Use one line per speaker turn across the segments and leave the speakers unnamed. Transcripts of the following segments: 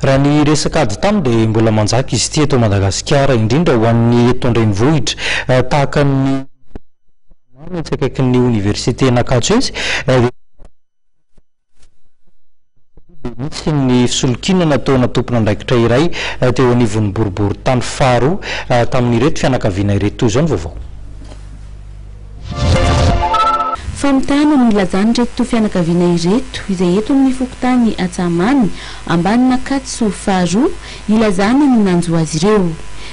Raha ny resaka ady tany dia mbola manjaka izy ity eto Madagasikara, indrindra ho an'ny eto an-drenivohitra. Tahaka ny maro etsy akaikin'ny oniversiten'Ankatso etsy dia nisy ny fisolokiana nataona tompon'andraikitra iray teo anivon'ny boriborintany faharoa tamin'ireto fianakaviana ireto. Toy izao ny vaovao.
Famitahana no ilazan'ireto fianakaviana ireto, izay eto amin'ny fokontany Antsahamamy, Ambanin'Ankatso faharoa, ilazana ny nanjo azy ireo.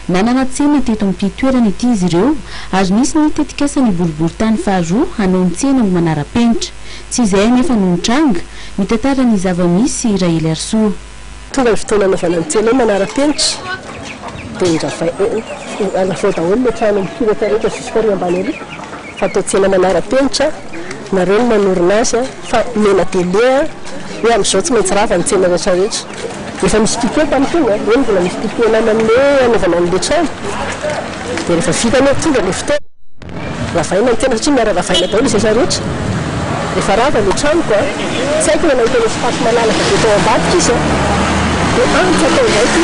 Nanana tsena teto amin'ity toerana ity izy ireo ary nisy ny tetikasan'ny boriborintany faharoa hanao ny tsena ho manara-penitra. Tsy izay anefa no nitranga, mitantara ny zava-misy Raheliarisoa.
Tonga ny fotoana hanaovana ny tsena manara-penitra dia nravay ravao daholo ilay trano mihiratra rehetra jusqu'à ary ambany ary fa atao tsena manara-penitra nareo no manorina azy fa omena délai hoe amin'izao tsy maintsy rava ny tsena rehetra rehetra. Efa misy ticket tamin'ny tonga, eny mbola misy ticket naman'le hanaovana an'ilay trano dia rehefa vita anie tonga ilay fotoana. Ravaina ny tena satria miara-ravaina daholo izay rehetra. Rehefa rava ilay tranoko an, tsy haiko na nahita espace malalaka be tao ambadika izy an, dia antso atao indray ity,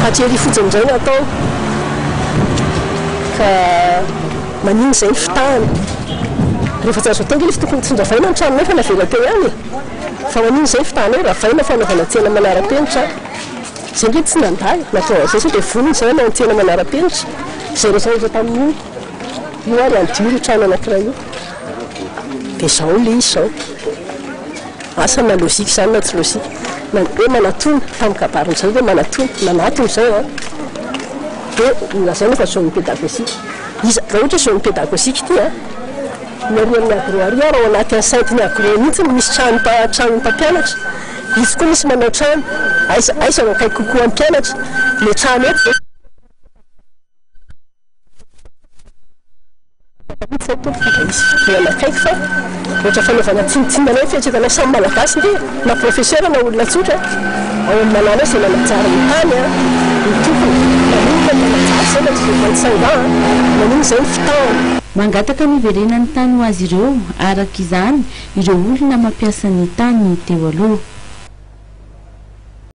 fa aty ery fotsiny indray no atao. Ka maninona izay ny fitahana? Rehefa tsy azo atao ange ilay izy tokony tsy niravaina ny tranonay fa navela teo ihany e! Fa maninona izay ny fitahana hoe ravaina fanaovana tsena manara-penitra? Zay nge tsy nandà e, natao an'izay sao dia vonona izay hanao ny tsena manara-penitra, izay rehetra rehetra tamin'io, io ary hadio io trano anankiray io. Dia izao ilay izy izao. Asa na logique izany na tsy logique. Na hoe manatona, tamin'ny kabariny izao hoe manatona, manatona izao an. Dia nolazaina fa zone pédagogique. Iza, raha ohatra hoe zone pédagogique ity an, ny ary amin'ny agro ary ary ao anaty enceinte-n'ny agro mihitsy no misy trano, tranon'ny mpampianatra. Izy koa misy manao trano, aiza aiza no akaiky kokoa ny mpianatra? Le trano eto ve? Mihitsy zay tompoko fa misy fidirana akaiky fa ohatra fanaovana tsinontsinona anay fieritreretanay samy malagasy nge na professeur na olona tsotra ao amin'ny malala ao izay nanajary ny tany a ny tompony maninona ny nanajary zay fa tsy de 25 ans a maninona izay ny fitahana.
Mangataka ny hiverenan'ny tany ho azy ireo, araka izany, ireo olona mampiasa ny tany teo aloha.